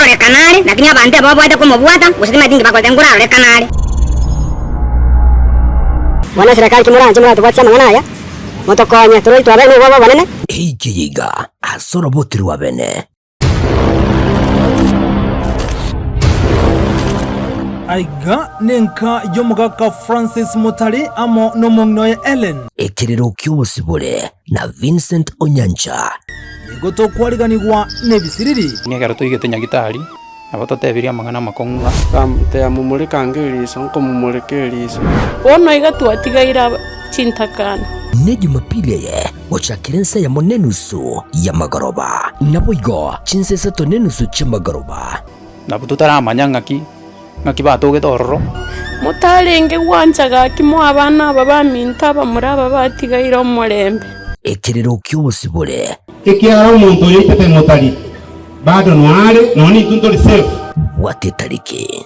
Nkororekana are, lakini abanto ababwate komobwata, gose timanyeti inki bakorete, nkorarorekana are. Bono eserekari kimoranche moratobwatie amang'ana aya, motokonye, torore twabeire nobwoba obonene. Eike eye iga ase oroboti rwa bene. Aiga nenka y'omogaka Francis Mutari amo nomong'ina oye Ellen. Ekerero ki'obosibore na Vincent Onyancha. Nigo tokwariganigwa nebisiriri. Ekero toigete Nyagitari, nabo totebirie amang'ana amakong'u ng'a. Nkamotebia, Momoreka ange eriso, nkomomoreka eriso. Bono iga twatigaire aba chintakana. Ne Jumapili eye gochakera ensa eyemo nenusu y'amagoroba. Naboigo chinsa isato nenusu chi'amagoroba. Nabwo totaramanya ng'aki ng'aki batogete ororo. Motarenge gwancha gaki moe abana aba baminto abamura aba batigaire omorembe. Ekerero ki'obosibore. Ekiagera omonto oyo oitete motari, bado noare, nonya intwe ntori safe. Bwata etariki.